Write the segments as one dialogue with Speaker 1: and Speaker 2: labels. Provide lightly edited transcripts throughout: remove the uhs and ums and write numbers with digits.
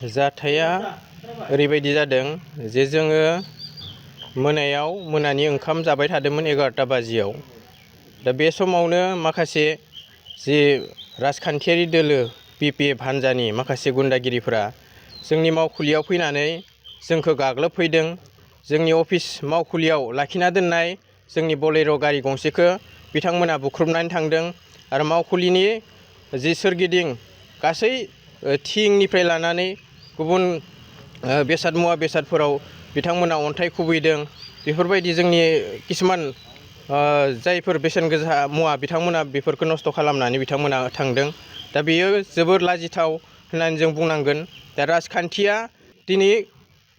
Speaker 1: जाथाया ओरैबायदि जादों जे जोङो मोनानि ओंखाम जाबाय थादोंमोन 11टा बाजियाव। दा बे समावनो माखासे जि राजखान्थियारि दोलो BPF हान्जानि माखासे गुन्दागिरिफोरा जोंनि मावखुलियाव फैनानै जोंखौ गाग्लोबफैदों। जोंनि अफिस मावखुलियाव लाखिना दोननाय जोंनि बलेर' गारि गंसेखौ बिथांमोना बुख्रुबनानै थांदों आरो मावखुलिनि जि सोरगिदिं गासै थिंनिफ्राय लानानै गुबुन मुवा बेसादफोराव बिथांमोना अन्थाइ खुबैदों। बेफोरबायदि जोंनि किसुमान जायफोर बेसेन गोसा मुवा बिथांमोना बेफोरखौ नस्थ' खालामनानै बिथांमोना थांदों। दा बेयो जोबोर लाजिथाव होननानै जों बुंनांगोन। दा राजखान्थिया दिनै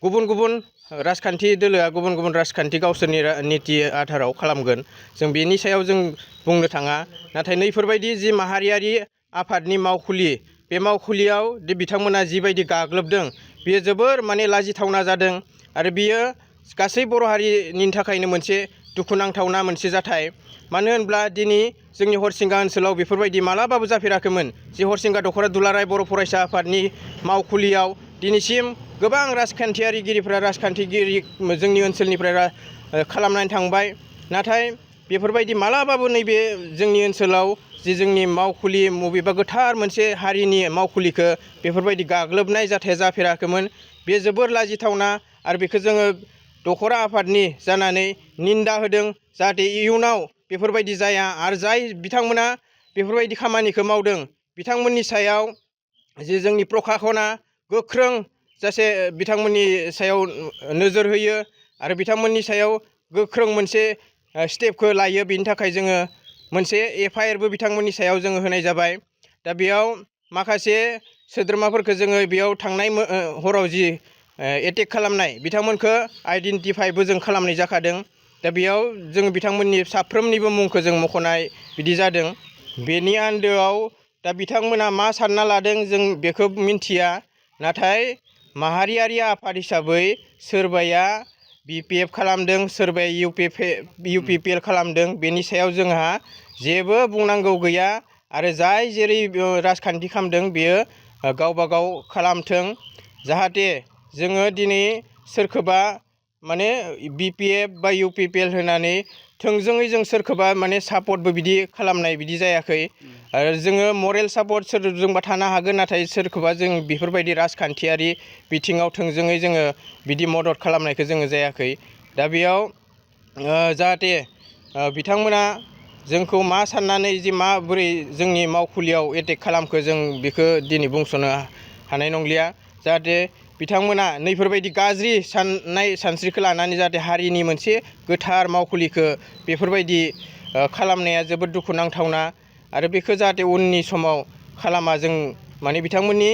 Speaker 1: गुबुन राजखान्थि दोलोआ गुबुन राजखान्थि गावसोरनि निति आधाराव खालामगोन। जों बेनि सायाव जों बुंनो थाङा। नाथाय नैफोरबायदि जि माहारियारि आफादनि मावखुलि, बे मावखुलियाव बिथांमोना जिबायदि गाग्लोबदों बेयो जोबोर लाजिथावना जादों आरो बियो गासै बर' हारिनि थाखायनो मोनसे दुखुनांथावना मोनसे जाथाय। मानो होनब्ला दिनै जोंनि हरसिंगा ओनसोलाव बेफोरबायदि मालाबाबो जाफेराखैमोन। जि हरसिंगा दख'रा दुलाराय बर' फरायसा आफादनि मावखुलियाव दिनैसिम गोबां राजखान्थिगिरिफ्रा जोंनि ओनसोलनिफ्राय खालामनानै थांबाय। नाथाय बेफोरबायदि मालाबाबो नैबे जोंनि ओनसोलाव जि जोंनि मावखुलि बबेबा गोथार मोनसे हारिनि मावखुलिखौ बेफोरबायदि गाग्लोबनाय जाथाया जाफेराखैमोन। बे जोबोर लाजिथावना आरो बेखौ जोङो दख'रा आफादनि जानानै निन्दा होदों। जाहाथे इयुनाव बेफोरबायदि जाया आरो जाय बिथांमोना बेफोरबायदि खामानिखौ मावदों बिथांमोननि सायाव जे जोंनि प्रखाखना गोख्रों जासे बिथांमोननि सायाव नोजोर होयो आरो बिथांमोननि सायाव गोख्रों मोनसे स्टेपखौ लायो। बेनि थाखाय जोङो मोनसे FIR बो बिथांमोननि सायाव जोङो होनाय जाबाय। दा बेयाव माखासे सोद्रोमाफोरखौ जोङो बेयाव थांनाय हराव जि एटेक खालामनाय बिथांमोनखौ आइडेन्टिफाइबो जों खालामनाय जाखादों। दा बेयाव जों बिथांमोननि साफ्रोमनिबो मुंखौ जों मख'नाय बिदि जादों। बेनि आन्दोआव दा बिथांमोना मा सानना लादों जों बेखौ मिन्थिया। नाथाय माहारियारि आफाद हिसाबै सोरबाया BPF खालामदों, सोरबाया UPPL खालामदों, बेनि सायाव जोंहा जेबो बुंनांगौ गैया आरो जाय जेरै राजखान्थि खालामदों बेयो गावबागाव खालामथों। जाहाथे जोङो दिनै सोरखौबा BPF बा UPPL होनानै थोंजोङै जों सोरखौबा सापर्टबो बिदि खालामनाय बिदि जायाखै। आरो जोङो मरेल सापर्ट सोरजोंबा थानो हागोन, नाथाय सोरखौबा जों बेफोरबायदि राजखान्थियारि बिथिङाव थोंजोङै जोङो बिदि मदद खालामनायखौ जोङो जायाखै। दा बेयाव जाहाथे बिथांमोना जोंखौ मा साननानै जि माबोरै जोंनि मावखुलियाव एटेक खालामखो जों बेखौ दिनै बुंस'नो हानाय नंलिया। जाहाथे बिथांमोना नैफोरबायदि गाज्रि साननाय सानस्रिखौ लानानै जाहाथे हारिनि मोनसे गोथार मावखुलिखौ बेफोरबायदि खालामनाया जोबोद दुखुनांथावना आरो बेखौ जाहाथे उननि समाव खालामा जों बिथांमोननि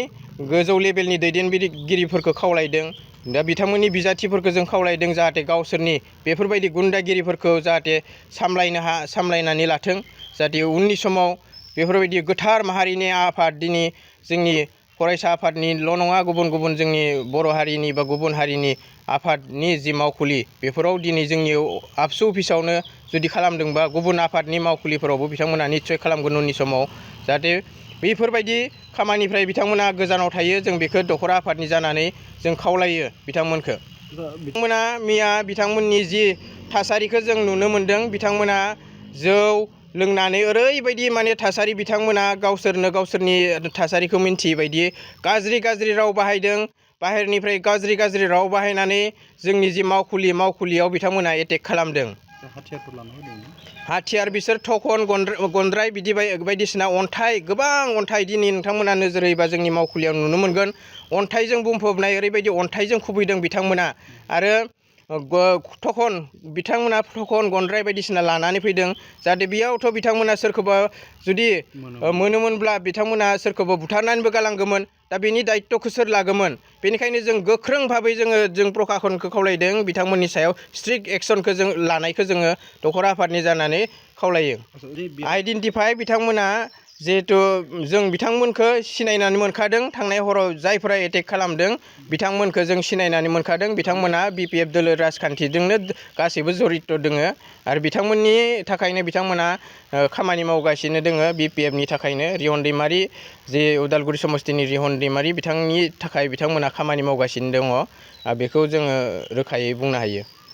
Speaker 1: गोजौ लेभेलनि दैदेनगिरिफोरखौ खावलायदों। दा बिथांमोननि बिजाथिफोरखौ जों खावलायदों जाहाथे गावसोरनि बेफोरबायदि गुन्दागिरिफोरखौ जाहाथे सामलायनानै लाथों। जाहाथे उननि समाव बेफोरबायदि गोथार माहारिनि आफाद दिनै जोंनि फरायसा आफादनिल' नङा, गुबुन जोंनि बर' हारिनि बा गुबुन हारिनि आफादनि जि मावखुलि बेफोराव दिनै जोंनि आबसु अफिसावनो जुदि खालामदोंबा गुबुन आफादनि मावखुलिफोरावबो बिथांमोना निस्सय खालामगोन उननि समाव। जाहाथे बेफोरबायदि खामानिफ्राय बिथांमोना गोजानाव थायो जों बेखौ दख'रा आफादनि जानानै जों खावलायो बिथांमोनखौ। बिथांमोना मैया बिथांमोननि जि थासारिखौ जों नुनो मोन्दों। बिथांमोना जौ लोंनानै ओरैबायदि थासारि बिथांमोना गावसोरनि थासारिखौ मिन्थियै बायदि गाज्रि राव बाहायदों। बाहेरनिफ्राय गाज्रि राव बाहायनानै जोंनि जि मावखुलियाव बिथांमोना एटेक खालामदों। हाथियार बिसोर थखन गनद्राय बिदि बायदिसिना गोबां अन्थाइ दिनै नोंथांमोना नोजोर होयोबा जोंनि मावखुलियाव नुनो मोनगोन। अन्थाइजों बुंफबनाय ओरैबायदि अन्थाइजों खुबैदों बिथांमोना आरो बिथांमोना थखन गनद्राय बायदिसिना लानानै फैदों। जाहाथे बेयावथ' बिथांमोना सोरखौबा जुदि मोनोमोनब्ला बिथांमोना सोरखौबा बुथारनानैबो गालांगौमोन। दा बेनि दायित्वखौ सोर लागौमोन? बेनिखायनो जों गोख्रों भाबै जों प्रखाखनखौ खावलायदों बिथांमोननि सायाव स्ट्रिक्ट एक्सनखौ लानायखौ जोङो दख'रा आफादनि जानानै खावलायो। आइडेन्टिफाइ बिथांमोना जिहेथु जों बिथांमोनखौ सिनायनानै मोनखादों थांनाय हराव जायफोरा एटेक खालामदों बिथांमोनखौ जों सिनायनानै मोनखादों बिथांमोना BPF दोलो राजखान्थिजोंनो गासैबो जरित दोङो आरो बिथांमोननि थाखायनो बिथांमोना खामानि मावगासिनो दोङो BPFनि थाखायनो रिहन दैमारि जे उदालगुरि समस्तिनि रिहन दैमारि बिथांनि थाखाय बिथांमोना खामानि मावगासिनो दङ बेखौ जोङो रोखायै बुंनो हायो।